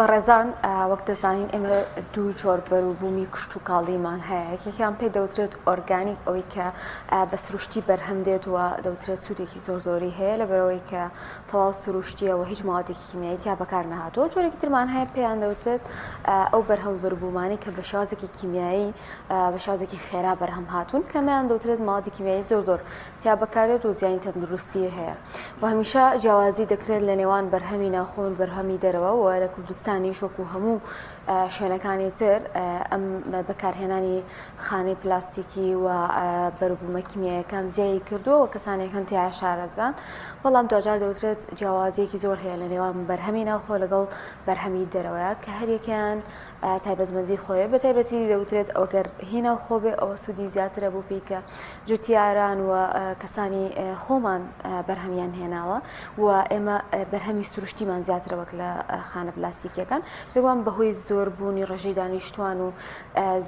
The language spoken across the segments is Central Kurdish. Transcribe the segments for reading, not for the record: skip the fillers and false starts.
بەڕێزان وەک دەزانین ئێمە دوو جۆر بەروبوومی کشتوکاڵیمان هەیە یەکێکیان پێ دەوترێت ئۆرگانیک ئەوەی کە بە سروشتی بەرهەم دێت و دەوترێت سوودێکی زۆر زۆری هەیە لەبەرەوەی کە تەواو سروشتیە و هیچ مادێکی کیمیایی تیا بەکار نەهاتووە جۆرێکی ترمان هەیە پێیان دەوترێت ئەو بەرهەم و بەروبوومانەی کە بە شێوازێکی کیمیایی بە شێوازێکی خێرا بەرهەم هاتوون کەمیان دەوترێت مادی کیمیایی زۆر زۆر تیا بەکارێت و زیانی تەندروستی هەیە و هەمیشە جیاوازی دەکرێت لە نێوان بەرهەمی ناوخۆ و بەرهەمی دەرەوە و لە کوردستانیش وەکو هەموو شوێنەکانی تر ئەم بەکارهێنانی خانەی پلاستیکی و بەروبوومە کیمیایەکان زیایی کردووە و کەسانێک هەن تیا شارەزان بەڵام دواجار دەوترێت جیاوازیەکی زۆر هەیە لە نێوان بەرهەمی ناوخۆ لەگەڵ بەرهەمی دەرەوەیە کە هەریەکەیان تایبەتمەندی خۆیە بە تایبەتی دەوترێت ئەوگەر هی ناوخۆ بێ ئەوە سوودی زیاترە بۆ پێی کە جوتیاران و کەسانی خۆمان بەرهەمیان هێناوە و ئێمە بەرهەمی سروشتیمان زیاترە وەک لە خانە پلاستیکیەکان بێگومان بەهۆی زۆربوونی ڕێژەی دانیشتوان و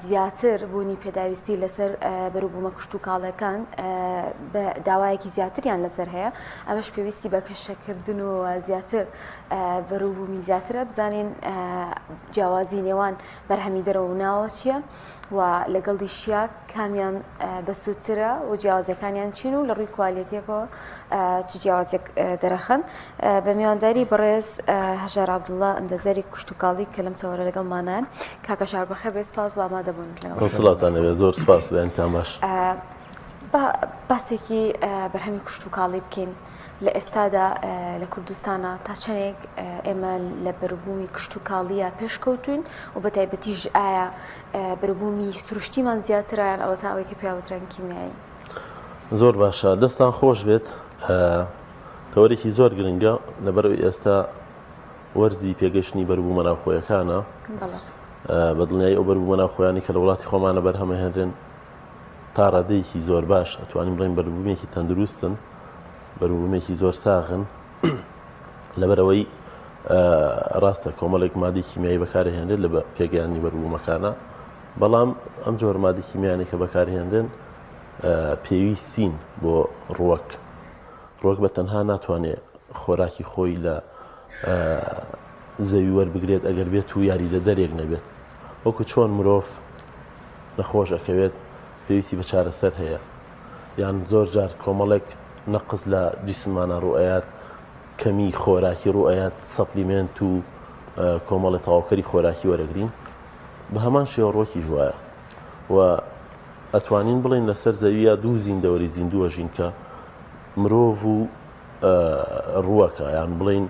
زیاتر بوونی پێداویستی لەسەر بەروبوومە کشتوکاڵەکان بە داوایەکی زیاتریان لەسەر هەیە ئەمەش پێویستی بە کەشەکردن و زیاتر بەروبوومی زیاترە بزانین جیاوازی نێوان بەرهەمی دەرەوە و ناوە چییە و لەگەڵیشیا کامیان بەسوودترە و جیاوازیەکانیان چین و لە ڕووی کوالێتیەکەوە چ جیاوازێک دەرەخەن بە میوانداری بەڕێز هەژار عەبدوڵڵا ئەندازیاری کشتوکاڵی کە لەم چاوەرە لەگەڵمانان کاکە ژار بەخێر بێت سپاس بۆ ئامادەبوونت لەگەڵ سڵاوتان لێبێت زۆر سپاس بەیانتان باش. با باسێکی بەرهەمی کشتوکاڵی بکەین لە ئێستادا لە کوردستانە تا چەندێک ئێمە لە بەروبوومی کشتوکاڵیە پێشکەوتوین و بە تایبەتیش ئایا بەروبوومی سروشتیمان زیاترە یان ئەوەتا ئەوەی کە پیاوتران کیمیایی؟ زۆر باشە دەستان خۆش بێت تەوەرێکی زۆر گرنگە لەبەرئەوەی ئێستا وەرزی پێگەشتنی بەروبوومە ناوخۆیەکانە بە دڵنیایی ئەو بەروبوومە ناوخۆیانی کە لە وڵاتی خۆمانە بەرهەمەهێنرێن تا ڕادەیەکی زۆر باش ئەتوانین بڵێین بەروبوومێکی تەندروستن بەروبوومێکی زۆر ساغن لەبەرئەوەی ڕاستە کۆمەڵێک مادەی کیمیایی بەکارهێنرێت لە پێگەیاندنی بەروبوومەکانە بەڵام ئەم جۆرە مادەی کیمیانەی کە بەکارهێنرێن پێویستین بۆ ڕوەک ڕوەک بە تەنها ناتوانێت خۆراکی خۆی لە زەوی وەربگرێت ئەگەر بێت و یاریدەدەرێک نەبێت وەکو چۆن مرۆڤ نەخۆش ئەکەوێت پێویستی بە چارەسەر هەیە یان زۆر جار کۆمەڵێک نەقس لە جیسممانا ڕووئەیات کەمی خۆراکی ڕووئەیات supplement و کۆمەڵی تەواوکەری خۆراکی وەرەگرین بە هەمان شێوە ڕوەکیش وایە و ئەتوانین بڵێین لەسەر زەویە دوو زیندەوەری زیندووە ژین کە مرۆڤ و ڕووەکە یان بڵین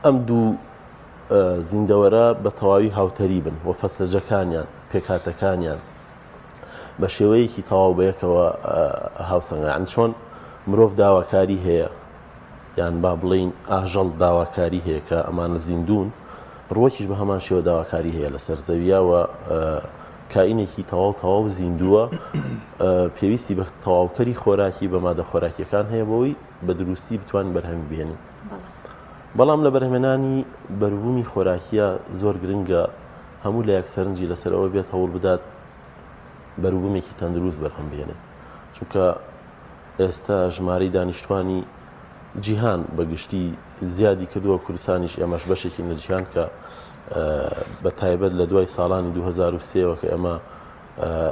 ئەم دوو زیندەوەرە بە تەواوی هاوتەریبن و فەسلەجەکانیان پێکهاتەکانیان بە شێوەیەکی تەواو بەیەکەوە هاوسەنگە یان چۆن مرۆڤ داواکاری هەیە یان با بڵین ئاژەڵ داواکاری هەیە کە ئەمانە زیندون ڕوەکیش بە هەمان شێوە داواکاری هەیە لەسەر زەویە و کائینێکی تەواو تەواو زیندووە پێویستی بە تەواوکەری خۆراکی بە مادە خۆراکیەکان هەیە بۆی بە دروستی بتوان بەرهەمی بهێنین بەڵام لە بەرهەمێنانی بەروبوومی خۆراکیە زۆر گرنگە هەموو لایەک سەرنجی لەسەر ئەوە بێت هەوڵ بدات بەروبوومێکی تەندروست بەرهەم بهێنێت چونکە ئێستا ژمارەی دانیشتوانی جیهان بە گشتی زیادی کردووە کوردستانیش ئێمەش بەشێکین لە جیهان کە بە تایبەت لە دوای ساڵانی 2023ەوە کە ئێمە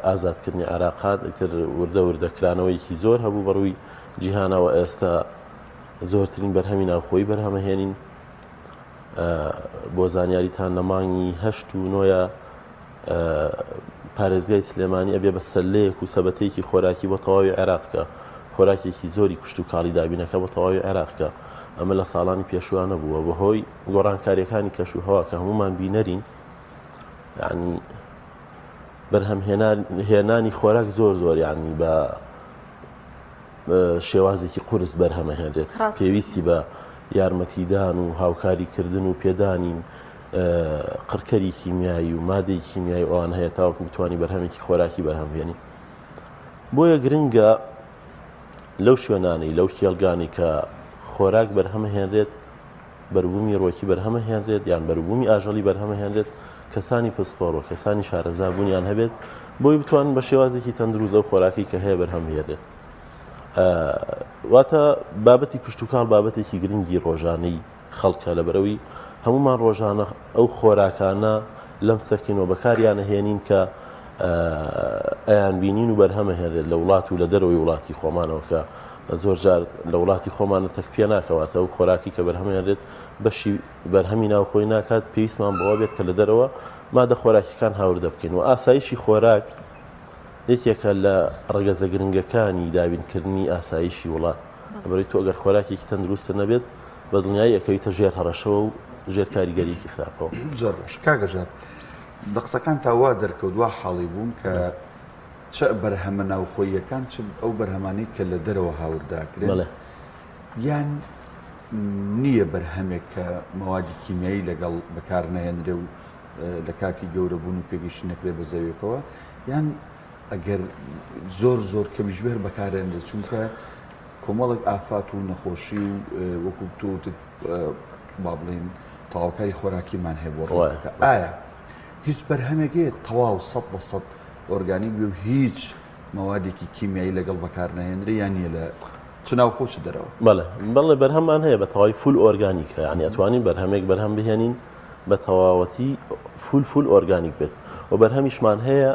ئازادکردنی عێراق هات ئیتر وردە وردە کرانەوەیەکی زۆر هەبوو بەڕووی جیهانەوە ئێستا زۆرترین بەرهەمی ناوخۆی بەرهەمەهێنین بۆ زانیاریتان لە مانگی هەشت و نۆیە پارێزگای سلێمانی ئەبێ بە سەلەیەک و سەبەتەیەکی خۆراکی بۆ تەواوی عێراق کە خۆراکێکی زۆری کشتوکاڵی دابینەکە بۆ تەواوی عێراق کە ئەمە لە ساڵانی پێشووە نەبووە بەهۆی گۆڕانکاریەکانی کەش و هەوا کە هەمومان بینەرین یعنی بەرهەم هێنانی خۆراک زۆر زۆر یعنی بە شێوازێکی قورس بەرهەمەهێنرێت پێویستی بە یارمەتیدان و هاوکاریکردن و پێدانی قڕکەری کیمیایی و مادەی کیمیایی ئەوان هەیە تاوەکو بتوانانی بەرهەمێکی خۆراکی بەرهەم بێنی بۆیە گرنگە لەو شوێنانەی لەو کێڵگانی کە خۆراک بەرهەمەهێنرێت بەروبوومی ڕوەکی بەرهەمەهێنرێت یان بەروبوومی ئاژەڵی بەرهەمەهێنرێت کەسانی پسپۆڕ و کەسانی شارەزا بوونیان هەبێت بۆی بتوانن بە شێوازێکی تەندروست ئەو خۆراکی کە هەیە بەرهەم بهێنرێت واتە بابەتی کشتوکاڵ بابەتێکی گرنگی ڕۆژانەی. خەڵکە لەبەرئەوەی هەموومان ڕۆژانە ئەو خۆراکانە لەمسەکەین و بەکاریان ئەهێنین کە ئەیانبینین و بەرهەمەهێنرێت لە وڵات و لە دەرەوەی وڵاتی خۆمانەوە کە زۆر جار لە وڵاتی خۆمانە تەکفیە ناکەواتە و خۆراکی کە بەرهەمێنرێت بەشی بەرهەمی ناوخۆی ناکات پێویستمان بەوە بێت کە لە دەرەوە مادە خۆراکیەکان هاوردە بکەین و ئاسایشی خۆراک یەکێکە لە ڕەگەزە گرنگەکانی دابینکردنی ئاسایشی وڵات لەبەرئەوەی تۆ ئەگەر خۆراکێکی تەندروستت نەبێت بە دڵنیایی ئەکەویتە ژێر هەڕەشەوە و ژێر کاریگەریەکی خراپەوە. زۆر باشە کاک هەژار لە قسەکانتا وا دەرکەوت وا حاڵی بووم کە چ بەرهەمە ناوخۆییەکان چ ئەو بەرهەمانەی کە لە دەرەوە هاورداکرێن بەڵێ. یان نییە بەرهەمێک کە مەوادی کیمیایی لەگەڵ بەکار نەهێنرێ و لە کاتی گەورەبوون و پێگەیشتن نەکرێت بە زەویەکەوە یان ئەگەر زۆر زۆر کەمیش بێر بەکارێنرێت چونکە کۆمەڵێک ئافات و نەخۆشی و وەکو تۆ با بڵین تەواوکاری خۆراکیمان هەیە بۆ ڕووەکە ئایا هیچ بەرهەمێک هەیە تەواو 100% ئۆرگانیک بێ و هیچ مەوادێکی کیمیایی لەگەڵ بەکار نەهێنرێ یان نییە لە چ ناوخۆ چ دەرەوە؟ بەڵێ بەڵێ بەرهەممان هەیە بە تەواوی full ئۆرگانیکە یعنی ئەتوانین بەرهەمێک بەرهەم بهێنین بە تەواوەتی full full ئۆرگانیک بێت و بەرهەمیشمان هەیە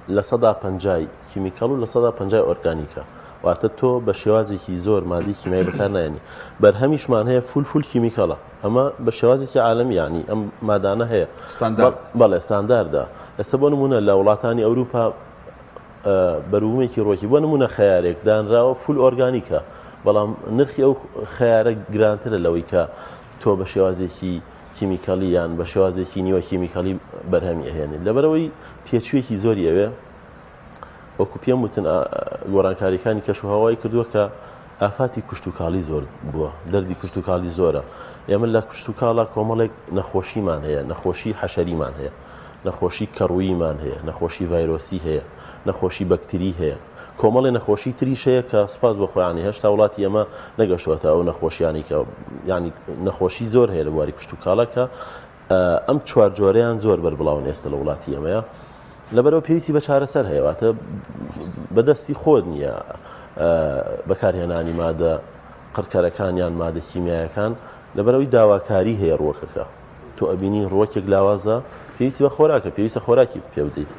50% chemical و 50% ئۆرگانیکە واتە تۆ بە شێوازێکی زۆر مادەی کیمیایی بەکار نایەنی بەرهەمیشمان هەیە full full chemical ە ئەمە بە شێوازێکی عالەمی یعنی ئەم مادانە هەیە ستاندارد بەڵێ ستانداردە ئێستا بۆ نمونە لە وڵاتانی ئەوروپا بەروبوومێکی ڕووەکی بۆ نمونە خەیارێک دانراوە full ئۆرگانیکە بەڵام نرخی ئەو خەیارە گرانترە لەوەی کە تۆ بە شێوازێکی chemical ی یان بە شێوازێکی نیوە chemical ی بەرهەمی ئەهێنیت لەبەرەوەی تێچوویەکی زۆری ئەوێ وەکو پێم وتن گۆڕانکاریەکانی کەش و هەوای کردووە کە ئافاتی کشتوکاڵی زۆر بووە دەردی کشتوکاڵی زۆرە ئێمە لە کشتوکاڵە کۆمەڵێک نەخۆشیمان هەیە نەخۆشی حەشەریمان هەیە نەخۆشی کەڕوویمان هەیە نەخۆشی ڤایرۆسی هەیە نەخۆشی بەکتری هەیە کۆمەڵی نەخۆشی تریش هەیە کە سپاس بۆ خۆیانی هێشتا وڵاتی ئێمە نەگەشتوەتە ئەو نەخۆشیانی کە ینی نەخۆشی زۆر هەیە لە بواری کشتوکاڵە کە ئەم چوار جۆرەیان زۆر بەربڵاون ئێستا لە وڵاتی ئێمەیە لەبەرەوە پێویستی بە چارەسەر هەیە واتە بەدەستی خۆت نییە بەکارهێنانی مادە قڕکەرەکان یان مادە کیمیایەکان لەبەرەوەی داواکاری هەیە ڕووەکەکە تۆ ئەبینی ڕووەکێک لاوازە پێویستی بە خۆراکە پێویستە خۆراکی پێ بدەیت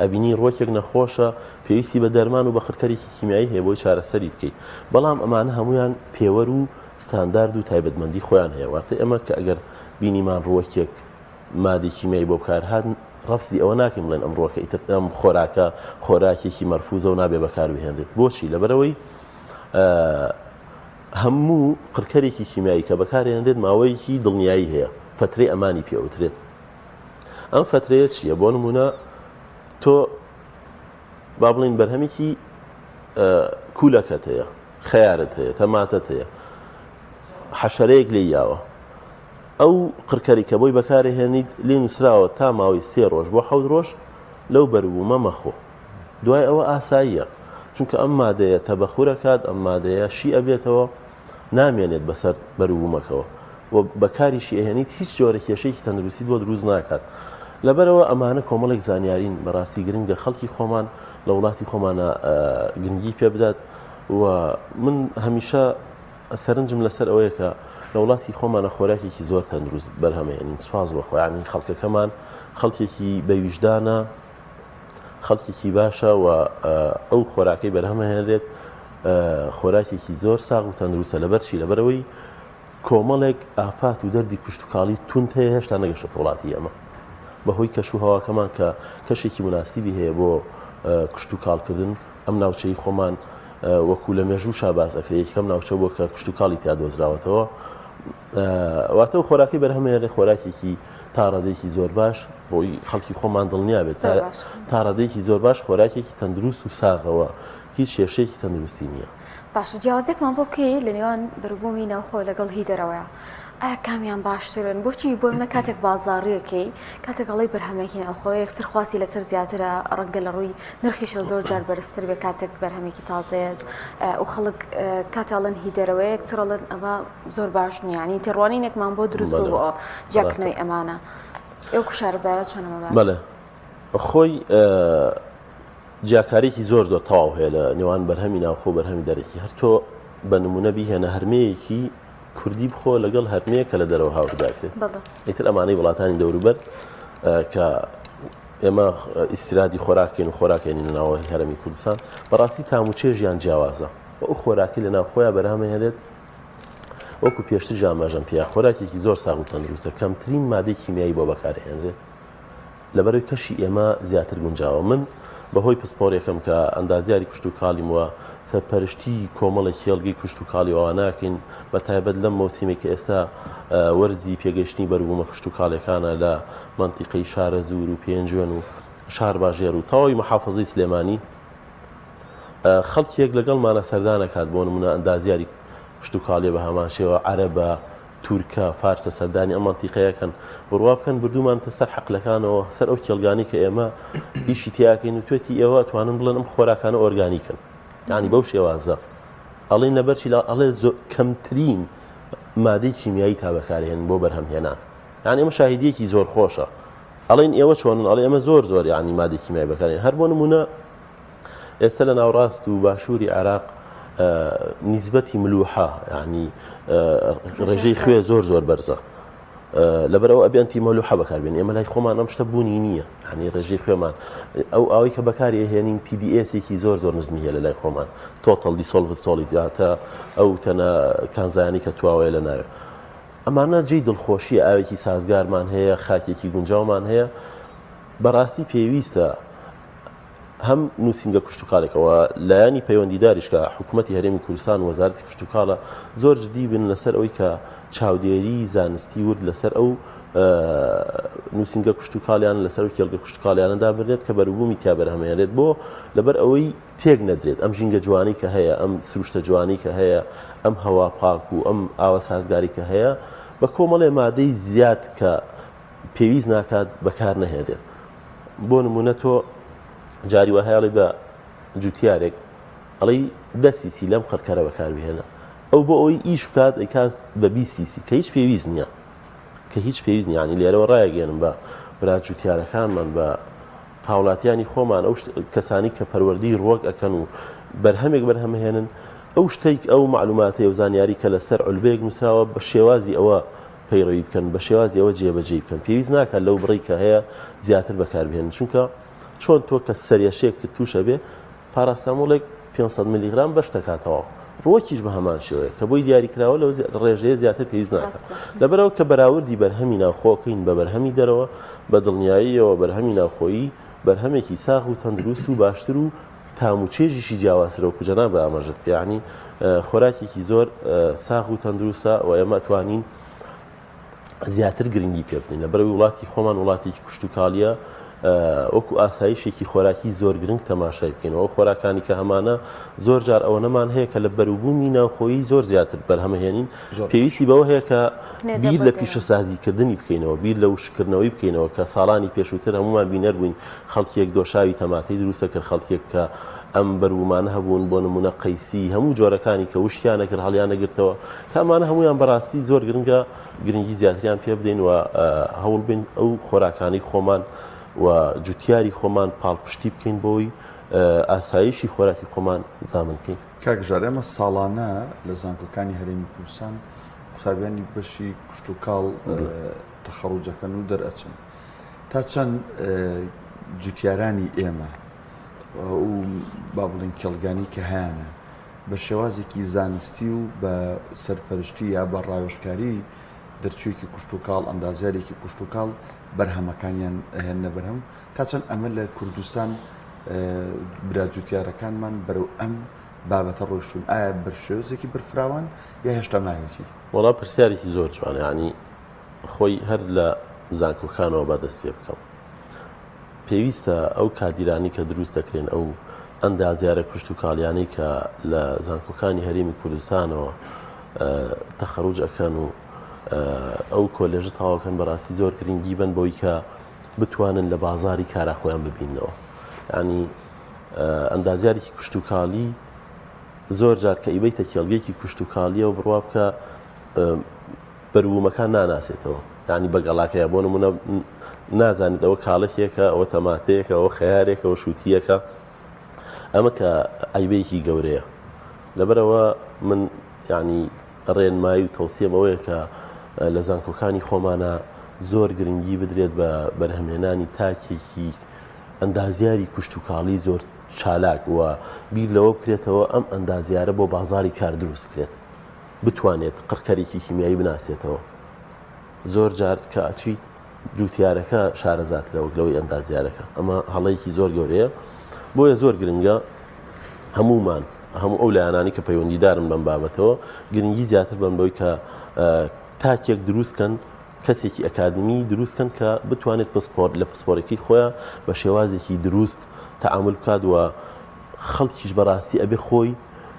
ئەبینی ڕووەکێک نەخۆشە پێویستی بە دەرمان و بە قڕکەرێکی کیمیایی هەیە بۆی چارەسەری بکەیت بەڵام ئەمانە هەمویان پێوەر و ستاندارد و تایبەتمەندی خۆیان هەیە واتە ئێمە کە ئەگەر بینیمان ڕووەکێک مادەی کیمیایی بۆ بکار هات ڕەفزی ئەوە ناکەین بڵێن ئەم ڕووەکە ئیتر ئەم خۆراکە خۆراکێکی مەرفوزە و نابێ بەکار بهێنرێت بۆچی لەبەرەوەی هەموو قڕکەرێکی کیمیایی کە بەکارێنرێت ماوەیەکی دڵنیایی هەیە فترەی ئەمانی پێوترێت ئەم فترەیە چییە بۆ نمونە تۆ با بڵین بەرهەمێکی کوولەکەت هەیە خەیارت هەیە، تەماتەت هەیە، حەشەرەیەک لێی یاوە. ئەو قڕکەری کە بۆی بەکارەهێنیت لێی نووسراوە تا ماوەی سێ ڕۆژ بۆ حەوت ڕۆژ لەو بەروبوومە مەخۆ. دوای ئەوە ئاساییە. چونکە ئەم مادەیە تەبەخور ئەکات، ئەم مادەیە شی ئەبێتەوە، نامێنێت بەسەر بەروبوومەکەوە و بەکاریشی ئەهێنیت هیچ جۆرە کێشەیەکی تەندروستیت بۆ دروست ناکات. لەبەرئەوە ئەمانە کۆمەڵێک زانیارین بەڕاستی گرنگە خەڵکی خۆمان لە وڵاتی خۆمانە گرنگی پێ بدات و من هەمیشە سەرنجم لەسەر ئەوەیە کە لە وڵاتی خۆمانە خۆراکێکی زۆر تەندروست بەرهەمێنین سوپاس بۆ خۆیانی خەڵکەکەمان خەڵکێکی بەویژدانە خەڵکێکی باشە و ئەو خۆراکەی بەرهەمەهێنرێت خۆراکێکی زۆر ساغ و تەندروستە لەبەر چی لەبەرەوەی کۆمەڵێک ئافات و دەردی کشتوکاڵی توند هەیە هێشتا نەگەشتە وڵاتی ئێمە بەهۆی کەش و هەواکەمان کە کەشێکی مناسیبی هەیە بۆ کشتوکاڵکردن ئەم ناوچەی خۆمان وەکو لە مێژووشا باس ئەکرێ یەکەم ناوچە بووە کە کشتوکاڵی تیا دۆزراوەتەوە واتە و خۆراکی بەرهەمێنێ خۆراکێکی تا ڕادەیەکی زۆر باش بۆی خەڵکی خۆمان دڵنیا بێت تا ڕادەیەکی زۆر باش خۆراکێکی تەندروست و ساغەوە هیچ کێشەیەکی تەندروستی نییە. باشە جیاوازێکمان بۆ بکەی لە نێوان بەروبوومی ناوخۆ لەگەڵ هی دەرەوەیە ئایا کامیان باشترن بۆچی بۆ منە کاتێک بازاڕیەکەی کاتێک ئەڵێی بەرهەمێکی ناوخۆ یەکسەر خواستی لەسەر زیاترە ڕەنگە لە ڕووی نرخیشەوە زۆر جار بەرزتر بێ کاتێک بەرهەمێکی تازەیە و خەڵک کاتێ ئەڵێن هی دەرەوەیە یەکسەر ئەڵێن ئەمە زۆر باش نییە یانی تێڕوانینێکمان بۆ دروست بوو بۆ جیاکردنەوەی ئەمانە ئێوە کو شارەزایە چۆن ئەمە باس بەڵێ خۆی جیاکاریی زۆر زۆر تەواو هەیە لە نێوان بەرهەمی ناوخۆ و بەرهەمی دەرەکی هەر تۆ بە نمونە بیهێنە هەرمەیەکی. کوردی بخۆ لەگەڵ هەرمێ کە لە دەرەوە هاورداکرێت ئیتر ئەمانەی وڵاتانی دەوروبەر کە ئێمە ئیستیرادی خۆراکین و خۆراکێنین ناوە هەرمی کوردستان بەڕاستی تام و چێژیان جیاوازە و ئەو خۆراکی لە ناو خۆیان بەرهەمهێنێت وەکو پێشتر ئاماژەم پێیا خۆراکێکی زۆر ساغ و تەندروستە کەمترین مادەی کیمیایی بۆ بەکارهێنرێت لەبەرەوەی کەشی ئێمە زیاتر گونجاوە. من بەهۆی پسپۆڕیەکەم کە ئەندازیاری کشتوکاڵیم و سەرپەرشتی کۆمەڵێک کێڵگەی کشتوکاڵی و ئەوانە ئەکەین بە تایبەت لەم مەوسیمەی کە ئێستا وەرزی پێگەیشتنی بەروبوومە کشتوکاڵیەکانە لە مەنتیقەی شارەزوور و پێنجوێن و شارباژێر و تەواوی محافەزەی سلێمانی خەڵکێک لەگەڵمانە سەردان ئەکات بۆ نمونە ئەندازیاری کشتوکاڵیە بە هەمان شێوە عەرەبە تورکە، فارسە سەردانی ئەم مەنتیقەیە کەن، بڕوا بکەن بردوومانتە سەر حەقلەکانەوە، سەر ئەو کێڵگانەی کە ئێمە ئیشی تیاکەین و توێتی ئێوە ئەتوانن بڵێن ئەم خۆراکانە ئۆرگانیکن. یانی بەو شێوازە. ئەڵێن لەبەر چی؟ ئەڵێ کەمترین مادەی کیمیایی تا بەکارهێنن بۆ بەرهەمهێنان. یانی ئەمە شاهیدیەکی زۆر خۆشە. ئەڵێن ئێوە چۆنن؟ ئەڵێ ئێمە زۆر زۆر یانی مادەی کیمیایی بەکارێن. هەر بۆ نمونە ئێستا لە ناوڕاست و باشووری عێراق نیسبەتی ملوحە یعنی ڕێژەی خوێ زۆر زۆر بەرزە لەبەرەوە ئەبێ ئەنتی مەلوحە بەکاربێن ئێمە لای خۆمان ئەم شتە بوونی نییە هەنی ڕێژەی خوێمان ئەو ئاوی کە بەکاری ئەهێنین TDS ێکی زۆر زۆر نزمی هەیە لە لای خۆمان total dissolved solid یاتە ئەو تەنە کانزایانی کە تواوەیە لە ناوێ ئەمانە جێی دڵخۆشیە ئاوێکی سازگارمان هەیە خاکێکی گونجاومان هەیە بەڕاستی پێویستە هەم نووسینگە کشتوکاڵێکە و لایەنی پەیوەندیداریش کە حکوومەتی هەرێمی کوردستان و وەزارەتی کشتوکاڵە زۆر جدی بن لەسەر ئەوەی کە چاودێری زانستی ورد لەسەر ئەو نووسینگە کشتوکاڵیان لەسەر و کێڵگە کشتوکاڵیانە دابنرێت کە بەروبوومی تیا بەرهەمهێنرێت بۆ لەبەر ئەوەی تێک نەدرێت ئەم ژینگە جوانی کە هەیە ئەم سروشتە جوانی کە هەیە ئەم هەوا پاک و ئەم ئاوە سازگاری کە هەیە بە کۆمەڵێ مادەی زیاد کە پێویست ناکات بەکار نەهێنرێت بۆ نمونە تۆ جاری وە هەیە بە جوتیارێک ئەڵێی دە سیسی لەم قڕکەرە بەکاربهێنە ئەو بۆ ئەوەی ئیش بکات ئەیکات بە 20 سیسی کە هیچ پێویست نییە کە هیچ پێویست نییە یانی لێرەوە ڕایەگەێنم بە برا جوتیارەکانمان بە هاوڵاتیانی خۆمان ئەو کەسانی کە پەروەردەی ڕوەک ئەکەن و بەرهەمێک بەرهەمهێنن ئەو شتێک ئەو معلوماتی و زانیاری کە لەسەر عولبەیەک نووسراوە بە شێوازی ئەوە پەیڕەوی بکەن، بە شێوازی ئەوە جێبەجێی بکەن، پێویست ناکات لەو بڕەی کە هەیە زیاتر بەکاربهێنن، چونکە چۆن تۆ کە سەرێشەیەکت تووش ئەبێ پاراستامۆڵێک 500 میلیگرام بەش دەکات تەواو، ڕووەکیش بە هەمان شێوەیە کە بۆی دیاریکراوە لەو ڕێژەیە زیاتر پێویست ناکات، لەبەرئەوە کە بەراوردی بەرهەمی ناوخۆ کەین بە بەرهەمی دەرەوە، بە دڵنیاییەوە بەرهەمی ناوخۆیی بەرهەمێکی ساغ و تەندروست و باشتر و تام و چێژیشی جیاوازترە وەکو جەنابت ئاماژەت پێ یانی خۆراکێکی زۆر ساغ و تەندروستە و ئێمە ئەتوانین زیاتر گرنگی پێ بدەین لەبەرەوەی وڵاتی خۆمان وڵاتێکی کشتتوکاڵیە وەکو ئاسایشێکی خۆراکی زۆر گرنگ تەماشای بکەینەوە خۆراکانی کە هەمانە زۆر جار ئەوە نەمان هەیە کە لە بەروبوومی ناوخۆیی زۆر زیاتر بەرهەمهێنین پێویستی بەوە هەیە کە بیر لە پیشەسازیکردنی بکەینەوە بیر لە وشکردنەوەی بکەینەوە کە ساڵانی پێشووتر هەمومان بینەر بووین خەڵکێک دۆشاوی تەماتەی دروست دەکرد، خەڵکێک کە ئەم بەروبوومانە هەبوون، بۆ نموونە قەیسی، هەموو جۆرەکانی کە وشکیان ئەکرد هەڵیان ئەگرتەوە، کە ئەمانە هەموویان بەڕاستی زۆر گرنگە گرنگی زیاتریان پێ بدەین و هەوڵ بین ئەو خۆراکانەی خۆمان و جوتیاری خۆمان پاڵپشتی بکەین بۆی ئاسایشی خۆراکی خۆمان زامن بکەین. کاک ژار ئێمە ساڵانە لە زانکۆکانی هەرێمی کوردستان قوتابیانی بەشی کشتوکاڵ تەخەڕوجەکەن و دەرئەچن. تا چەند جوتیارانی ئێمە و با بڵێن کێڵگانی کە هەیانە بە شێوازێکی زانستی و بە سەرپەرشتی یا بە ڕاوێژکاری دەرچوویەکی کوشتتوکاڵ ئەندازیارێکی کوشتتوکاڵ بەرهەمەکانیان ئەهێننە بەرهەم تا چەند ئەمە لە کوردستان برا جوتیارەکانمان بەرەو ئەم بابەتە ڕۆشتون ئایا بەر شێوازێکی بەرفراوان یا هێشتا ماوێتی؟ وەڵا پرسیارێکی زۆر جوانە یانی خۆی هەر لە زانکۆکانەوە با دەست پێ بکەم. پێویستە ئەو کادیرانەی کە دروست دەکرێن، ئەو ئەندازیارە کشتوکاڵیانەی کە لە زانکۆکانی هەرێمی کوردستانەوە تەخەروج ئەکەن و ئەو کۆلێژە تەواوکەن بەڕاستی زۆر گرنگی بن بۆی کە بتوانن لە بازاری کارا خۆیان ببیننەوە. ینی ئەندازیارێکی کشتوکاڵی زۆر جار کە ئیبەیتە کێڵگەیەکی کشتوکاڵیەوە بڕوا بکە بەروبوومەکان ناناسێتەوە یانی بە گەڵاکەیە بۆ نمونە نازانێت ئەوە کاڵەکێکە ئەوە تەماتەیەکە ئەوە خەیارێکە ئەوە شووتییەکە ئەمە کە عیبەیەکی گەورەیە لەبەرەوە من یانی. ڕێنمایی و تەوسیەم ئەوەیە کە لە زانکۆکانی خۆمانە زۆر گرنگی بدرێت بە بەرهەمهێنانی تاکێکی ئەندازیاری کشتوکاڵی زۆر چالاک و بیر لەوە بکرێتەوە ئەم ئەندازیارە بۆ بازاری کار دروست بکرێت بتوانێت قڕکەرێکی کیمیایی بناسێتەوە زۆر جار کە ئەچیت جوتیارەکە شارەزاترە وەک لەوەی ئەندازیارەکە ئەمە هەڵەیەکی زۆر گەورەیە بۆیە زۆر گرنگە هەمومان هەموو ئەو لایەنانی کە پەیوەندیدارن بەم بابەتەوە گرنگی زیاتر بن بەوەی کە تاکێک دروستکەن کەسێکی ئەکادمی دروستکەن کە بتوانێت پسپۆر لە پسپۆرەکەی خۆیان بە شێوازێکی دروست تەعامل بکات و خەڵکیش بەڕاستی ئەبێ خۆی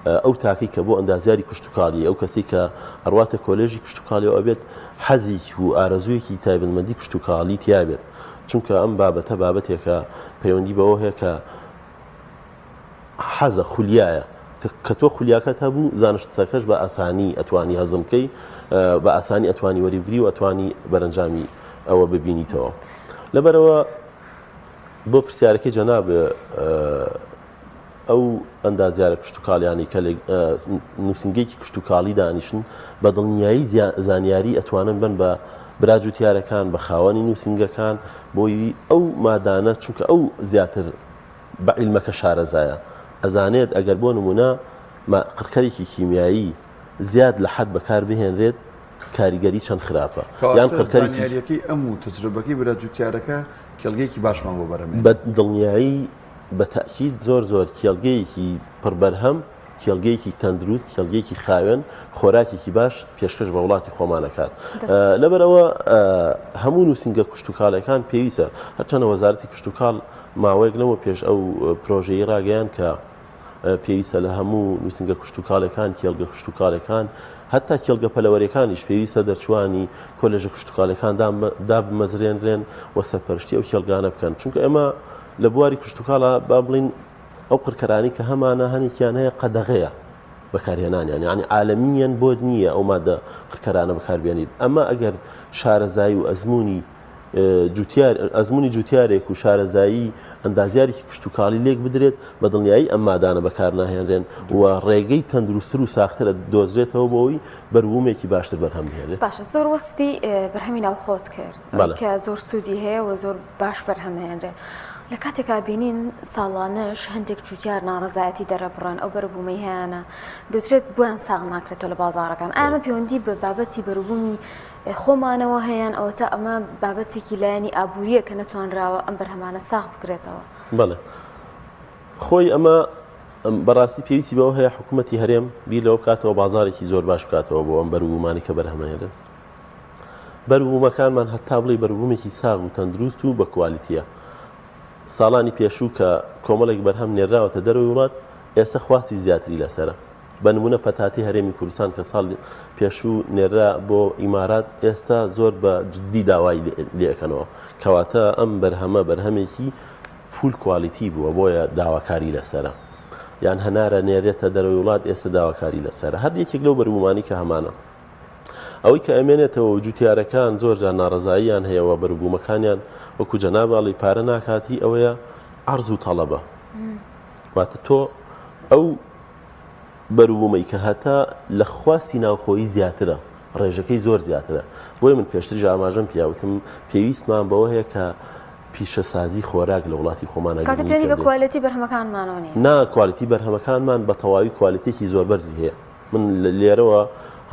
ئەو تاکەی کە بۆ ئەندازیاری کشتوکاڵی ئەو کەسەی کە ئەڕواتە کۆلێژی کشتوکاڵیەوە ئەبێت حەزێکی و ئارەزوویەکی تایبەتمەندی کشتوکاڵی تیابێت چونکە ئەم بابەتە بابەتێکە پەیوەندی بەوە هەیە کە حەزە خولیایە کە تۆ خولیاکەت هەبوو زانستەکەش بە ئاسانی ئەتوانی هەزم بکەی بە ئاسانی ئەتوانی وەریبگری و ئەتوانی بەرەنجامی ئەوە ببینیتەوە لەبەرەوە بۆ پرسیارەکەی جەناب ئەو ئەندازیارە کشتوکاڵیانەی کە لە نووسینگەیەکی کشتوکاڵی دانیشن بە دڵنیایی زانیاری ئەتوانن بن بە برا جوتیارەکان بە خاوەنی نووسینگەکان بۆی ئەو مادانە چونکە ئەو زیاتر بە عیلمەکە شارەزایە ئەزانێت ئەگەر بۆ نمونە قڕکەرێکی کیمیایی زیاد لە حەد بەکار بهێنرێت کاریگەری چەند خراپە یان قڕکەری زانیاریەکەی ئەم و تەجربەکەی برا جوتیارەکە کێڵگەیەکی باشمان بۆ بەرهەم بە دڵنیایی بە تەئکید زۆر زۆر کێڵگەیەکی پڕ بەرهەم، کێڵگەیەکی تەندروست، کێڵگەیەکی خاوێن، خۆراکێکی باش پێشکەش بە وڵاتی خۆمان ئەکات. لەبەرئەوە هەموو نووسینگە کشتوکاڵیەکان پێویستە، هەرچەندە وەزارەتی کشتوکاڵ ماوەیەک لەمەو پێش ئەو پرۆژەیەی ڕاگەیاند کە پێویستە لە هەموو نووسینگە کشتوکاڵیەکان، کێڵگە کشتوکاڵیەکان، هەتا کێڵگە پەلەوەریەکانیش پێویستە دەرچووانی کۆلێژە کشتوکاڵیەکان دابمەزرێنرێن و سەرپەرشتی ئەو کێڵگانە بکەن، چونکە ئێمە لە بواری کشتوکاڵا با بڵین ئەو قڕکەرانی کە هەمانە هەنێکیان هەیە قەدەغەیە بەکارهێنانیان یعنی عالەمیەن بۆت نییە ئەو مادە قڕکەرانە بەکاربێنیت ئەمە ئەگەر شارەزایی و ئەزمموی جوتیار ئەزمموی جوتیارێک و شارەزایی ئەندازیارێکی کشتتوکاڵی لێک بدرێت بە دڵنیایی ئەم مادانە بەکارناهێنرێن و ڕێگەی تەندروستتر و ساخترە دۆزرێتەوە بۆی بەروومێکی باشتر بەرهەم بهێنێت. باشە زۆر وەسفی بەرهەمی ناوخۆت کرد کە زۆر سوودی هەیە و زۆر باش بەرهەمهێنرێ. لە کاتێکا بینین ساڵانەش هەندێک جوتیار ناڕەزایەتی دەرەبڕن ئەو بەروبوومەی هەیانە دەوترێت بۆیان ساغ ناکرێتەوە لە بازاڕەکان ئایا ئەمە پەیوەندی بە بابەتی بەروبوومی خۆمانەوە هەیە ئەوەتا ئەمە بابەتێکی لایەنی ئابووریە کە نەتوانراوە ئەم بەرهەمانە ساغ بکرێتەوە؟ بەڵێ خۆی ئەمە بەڕاستی پێویستی بەوە هەیە حکوومەتی هەرێم بیر لەوە بکاتەوە بازارێکی زۆر باش بکاتەوە بۆ ئەم بەروبوومانی کە بەرهەمەهێنن بەروبوومەکانمان هەتا بڵێی بەروبوومێکی ساغ و تەندروست و بە کوالیتییە. ساڵانی پێشوو کە کۆمەڵێک بەرهەم نێرراوەتە دەرەوەی وڵات، ئێستا خواستی زیاتری لەسەرە. بە نموونە پەتاتەی هەرێمی کوردستان کە ساڵی پێشوو نێررا بۆ ئیمارات، ئێستا زۆر بە جددی داوای لێ ئەکەنەوە. کەواتە ئەم بەرهەمە بەرهەمێکی full quality بووە، بۆیە داواکاری لەسەرە. یان هەنارە نێرێتە دەرەوەی وڵات، ئێستا داواکاری لەسەرە. هەر یەکێک لەو بەروبوومانەی کە هەمانە. ئەوەی کە ئەمێنێتەوە و جوتیارەکان زۆر جار ناڕەزاییان هەیە و بەروبوومەکانیان وەکو جەناب ئەڵی پارە ناکات هی ئەوەیە عەرز و تەڵەبە واتە تۆ ئەو بەروبوومەی کە هەتا لە خواستی ناوخۆیی زیاترە ڕێژەکەی زۆر زیاترە بۆیە من پێشتریش ئاماژەم پیاوتم پێویستمان بەوە هەیە کە پیشەسازی خۆراک لە وڵاتی خۆمانە کاتە پێوەندی بە کوالیتی بەرهەمەکانمانەوە نییە نا کوالیتی بەرهەمەکانمان بە تەواوی کوالیتێکی زۆر بەرزی هەیە من لێرەوە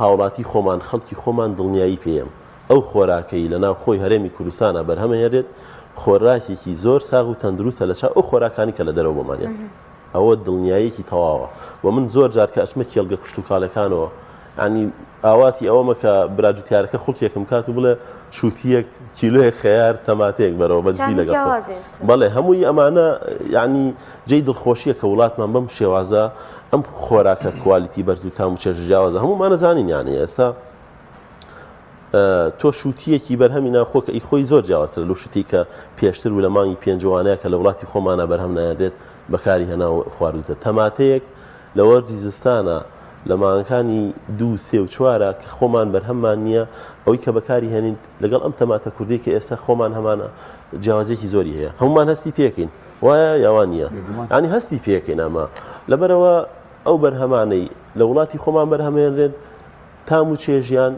هاوڵاتی خۆمان خەڵکی خۆمان دڵنیایی پێیەم ئەو خۆراکەی لە ناو خۆی هەرێمی کوردستانا بەرهەمەهێنرێت خۆراکێکی زۆر ساغ و تەندروستە لە چاو ئەو خۆراکانی کە لە دەرەوە بۆمان یەن ئەوە دڵنیاییەکی تەواوە و من زۆر جار کە ئەچمە کێڵگە کشتوکاڵەکانەوە ینی ئاواتی ئەوەمە کە برا جوتیارەکە خوڵکێکم کات و بڵێ شووتیەک کیلۆیەک خەیار تەماتەیەک بەرەوە بەجدی لەگەڵ بەڵێ هەمووی ئەمانە یعنی جێی دڵخۆشیە کە وڵاتمان بەم شێوازە ئەم خۆراکە کوالیتی بەرز و تام و چێژ جیاوازە هەموومانە زانین یانە ئێستا تۆ شووتیەکی بەرهەمی ناوخۆ کە ئی خۆی زۆر جیاوازترە لەو شووتی کە پێشتر و لە مانگی پێنجوانەیە کە لە وڵاتی خۆمانە بەرهەم نایەنرێت بەکاری هێنا و خواردوتە تەماتەیەک لە وەرزی زستانە لە مانگەکانی دوو سێ و چوارە کە خۆمان بەرهەممان نییە ئەوەی کە بەکاری هێنین لەگەڵ ئەم تەماتە کوردی کە ئێستا خۆمان هەمانە جیاوازیەکی زۆری هەیە هەمومان هەستی پێکەین وایە یا وا نییە ینی هەستی پێکەین ئەمە لەبەرەوە ئەو بەرهەمانەی لە وڵاتی خۆمان بەرهەمێنرێن. تام و چێژیان،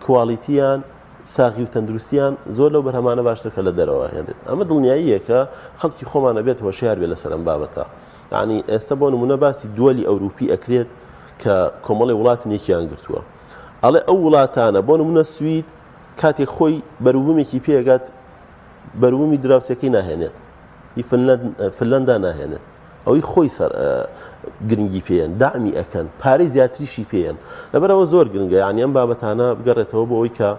کواڵیتییان، ساغی و تەندروستییان زۆر لەو بەرهەمانە باشترە کە لە دەرەوە ئەهێنرێت. ئەمە دڵنیاییەکە خەڵکی خۆمان ئەبێت هۆشیار بێت لەسەر ئەم بابەتە. یانی ئێستا بۆ نموونە باسی دووەلی ئەوروپی ئەکرێت کە کۆمەڵی وڵاتن یەکیان گرتووە. ئەڵێ ئەو وڵاتانە بۆ نموونە سوید کاتێک خۆی بەروبوومێکی پێگات بەروبوومی دراوسێکەی ناهێنێت. هی فنلەندا ناهێنێت. ئەوەی خۆی سەر گرنگی پێیەن دامی ئەکەن پارەی زیاتریشی پێیەن لەبەرەوە زۆر گرنگە یعنی ئەم بابەتانە بگەڕێتەوە بۆ ئەوی کە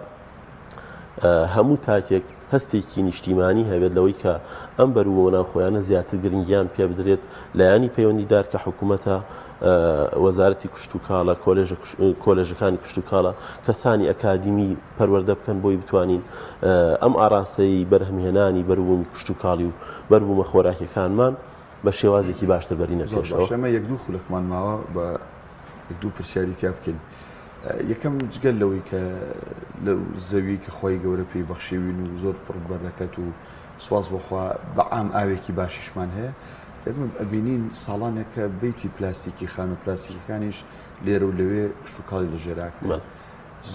هەموو تاکێک هەستێکی نیشتیمانی هەبێت لەوەی کە ئەم بەروبوومە ناوخۆیانە زیاتر گرنگیان پێ بدرێت لایەنی پەیوەندیدار کە حکوومەتە وەزارەتی کشتوکاڵە کۆلێژەکانی کشتوکاڵە کەسانی ئەکادیمی پەروەردە بکەن بۆی بتوانین ئەم ئاراستەی بەرهەمهێنانی بەروبوومی کشتوکاڵی و بەربوومە خۆراکیەکانمان بە شێوازێکی باشتر بەرینە زۆر پێشەوە. باشە ئێمە یەک دوو خولەکمان ماوە بە یەک دوو پرسیاری تیا بکەین یەکەم جگە لەوەی کە لەو زەوی کە خۆی گەورە پێی بەخشیوین و زۆر پڕ بەرەکەت و سواز بۆخوا بە عام ئاوێکی باشیشمان هەیە ئێمە ئەبینین ساڵانێکە بیتی پلاستیکی خانە پلاستیکەکانیش لێرە و لەوێ کشتوکاڵی لە ژێراکرێت بەڵێ.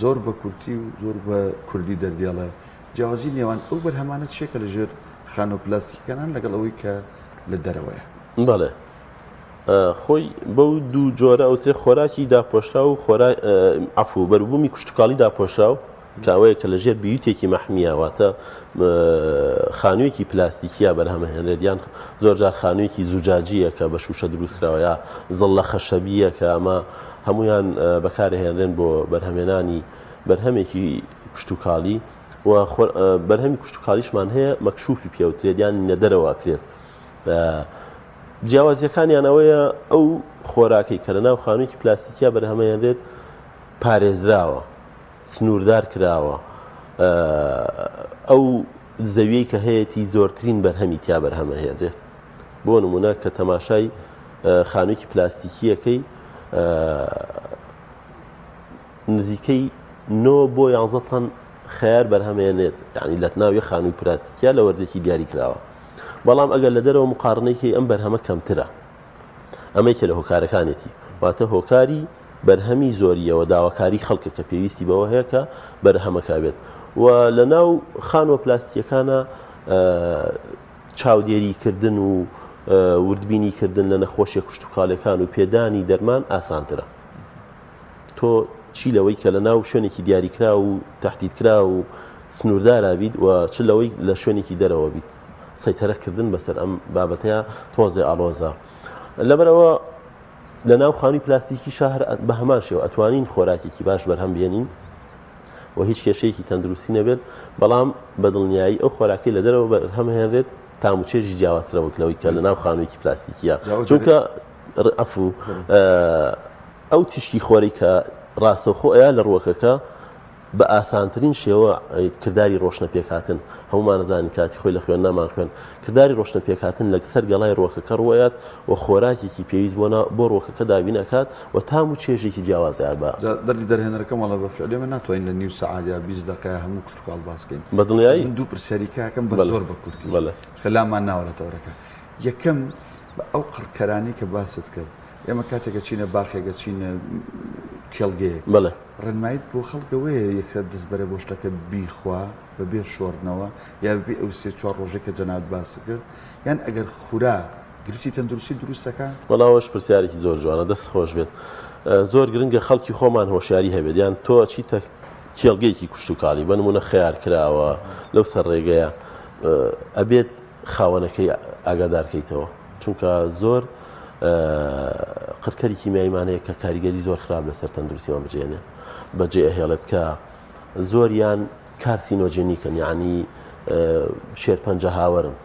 زۆر بە کورتی و زۆر بە کوردی دەردێڵێ جیاوازی نێوان ئەو بەرهەمانە چیە کە لە ژێر خانووە پلاستیکەکانن لەگەڵ ئەوەی کە لە دەرەوەیە؟ بەڵێ خۆی بەو دوو جۆرە ئەوترێ خۆراکی داپۆشراو و خۆرا عەفو بەروبوومی کشتوکاڵی داپۆشراو کە ئەوەیە کە لە ژێر بیوتێکی مەحمیە واتە خانوویەکی پلاستیکیە بەرهەمەهێنرێت یان زۆرجار خانوویەکی زوجاجیە کە بە شوشە دروستکراوە یا زڵە خەشەبیە کە ئەمە هەمویان بەکارهێنرێن بۆ بەرهەمێنانی بەرهەمێکی کشتوکاڵی و بەرهەمی کشتوکاڵیشمان هەیە مەکشوفی پێوترێت یان لە دەرەوە ئەکرێت. جیاوازیەکانیان ئەوەیە ئەو خۆراکەی کە لە ناو خانوویەکی پلاستیکیا بەرهەمەێنرێت پارێزراوە سنووردار کراوە ئەو زەویەی کە هەیەی زۆرترین بەرهەمی تیا بەرهەمەهێنرێت بۆ نمونە کە تەماشای خانوویەکی پلاستیکیەکەی نزیکەی نۆ بۆ یانزە تەن خەیار بەرهەمێنێت یعنی لە ناو یەک خانووی پلاستیکیا لە وەرزێکی دیاری کراوە بەڵام ئەگەر لە دەرەوە مقارنەی ئەم بەرهەمە کەمترە ئەمە یەکێ لە هۆکارەکانێتی واتە هۆکاری بەرهەمی زۆریەوە داواکاری خەڵکە کە پێویستی بەوە هەیە کە بەرهەمەکە بێت و لە ناو خانووە پلاستیکیەکانە چاودێری کردن و وردبینی کردن لە نەخۆشیە کشتتوکالەکان و پێدانی دەرمان ئاسانترە. تۆ چی لەوەی کە لە ناو شوێنێکی دیاریکراو و تەحدیدکراو و سنووردارا بیت و چ لەوەی لە شوێنێکی دەرەوە بیت سەیتەرە کردن بەسەر ئەم بابەتەیە تۆزێ ئاڵۆزە لەبەرئەوە لە ناو خانووی پلاستیکی شەهر بە هەمان شێوە ئەتوانین خۆراکێکی باش بەرهەم بێنین و هیچ کێشەیەکی تەندروستی نەبێت بەڵام بە دڵنیایی ئەو خۆراکەی لە دەرەوە بەرهەم هێنرێت تام و چێژی جیاوازترە وەک لەوەی کە لە ناو خانوویەکی پلاستیکیە چونکە عەفو ئەو تیشکی خۆرەی کە ڕاستەوخۆ ئەیا لە ڕووەکەکە بە ئاسانترین شێوە کرداری ڕۆشنە پێکهاتن هەموومان ئەزانین کاتی خۆی لە خوێندنامان خوێن کرداری ڕۆشنە پێکهاتن لە سەر گەڵای ڕووەکەکە ڕووئەیات و خۆراکێکی پێویست بۆ بۆ ڕووەکەکە دابین ئەکات و تام و چێژێکی جیاواز ئەیات بە جا دەردی دەرهێنەرەکەم ئەڵێ بە فعل ئێمە ناتوانین لە نیو سەعات یا 20 دەقەیا هەموو کشتوکاڵ باس کەین بە دڵنیایی من دوو پرسیاری کاکەم بەس بەڵێ زۆر بە کورتی بەڵێ چونکە لامان ناوە لە تەوەرەکە یەکەم ئەو قڕکەرانەی کە باست کرد ئێمە کاتێک ئەچینە باخێک ئەچینە کێڵگەیەک بەڵێ. ڕێنماییت بۆ خەڵک ئەوەیە یەکسەر دەست بەرە بۆ شتەکە بیخوا بەبێ شۆردنەوە یا بەپێی ئەو سێ چوار ڕۆژەی کە جەنابت باست کرد یان ئەگەر خورا گرفتی تەندروستی دروست دەکا؟ وەڵا ئەوەش پرسیارێکی زۆر جوانە دەست خۆش بێت زۆر گرنگە خەڵکی خۆمان هۆشیاری هەبێت یان تۆ ئەچیتە کێڵگەیەکی کوشتوکاڵی بە نمونە خەیار کراوە لەو سەر ڕێگەیە ئەبێت خاوەنەکەی ئاگادار کەیتەوە چونکە زۆر قڕکەری کیمیاییمان هەیە کە کاریگەری زۆر خراپ لەسەر تەندروستیمان بجێنێت بەجێ ئەهێڵێت کە زۆریان کارسینۆجێنیکن یعنی شێرپەنجە هاوەرن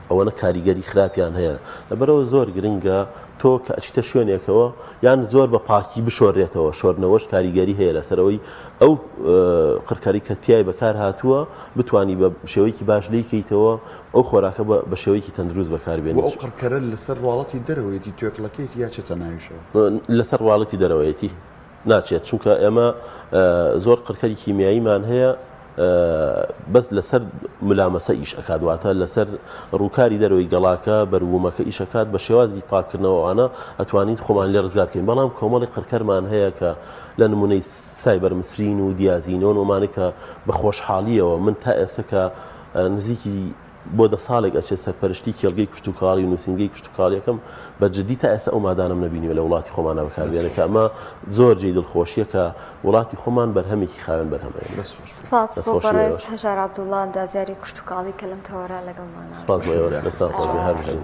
ئەوەنە کاریگەری خراپیان هەیە لەبەرەوە زۆر گرنگە تۆ کە ئەچیتە شوێنێکەوە یان زۆر بە پاکی بشۆرێتەوە شۆردنەوەش کاریگەری هەیە لەسەرەوەی ئەو قڕکەری کە تیای بەکار هاتووە بتانی بە شێوەیەکی باش لێی کەیتەوە ئەو خۆراکە بە شێوەیەکی تەندروست بەکار بێنیت. وە ئەو قڕکەرە لەسەر ڕواڵەتی دەرەوەیەتی توێکڵەکەیەتی یا چێتە ناویشەوە؟ لەسەر ڕواڵەتی دەرەوەیەتی ناچێت چونکە ئێمە زۆر قڕکەری کیمیاییمان هەیە. بەس لەسەر ملامەسە ئیش ئەکات واتە لەسەر ڕووکاری دەرەوەی گەڵاکە بەروبوومەکە ئیش ئەکات بە شێوازی پاککردنەوە ئەوانە ئەتوانین خۆمان لێ ڕزگار کەین بەڵام کۆمەڵی قڕکەرمان هەیە کە لە نمونەی سایبەرمسرین و دیازینۆن ئەمانەی کە بە خۆشحاڵیەوە من تا ئێستا کە نزیکی بۆ دە ساڵێک ئەچێت سەرپەرشتی کێڵگەی کشتوکاڵی و نووسینگەی کشتوکاڵیەکەم بە جدی تا ئێستا ئەو مادانەم نەبینیوە لە وڵاتی خۆمانە بەکاربێنێ کە ئەمە زۆر جێی دڵخۆشیە کە وڵاتی خۆمان بەرهەمێکی خاوێن بەرهەمەیە. سپاس بۆ بەڕێز هەژار عەبدوڵڵا ئەندازیاری کشتوکاڵی کە لەم تەوەرە لەگەڵمانە. سپاس بۆ ئێوەش دەستان خۆش بێ هەر بژین.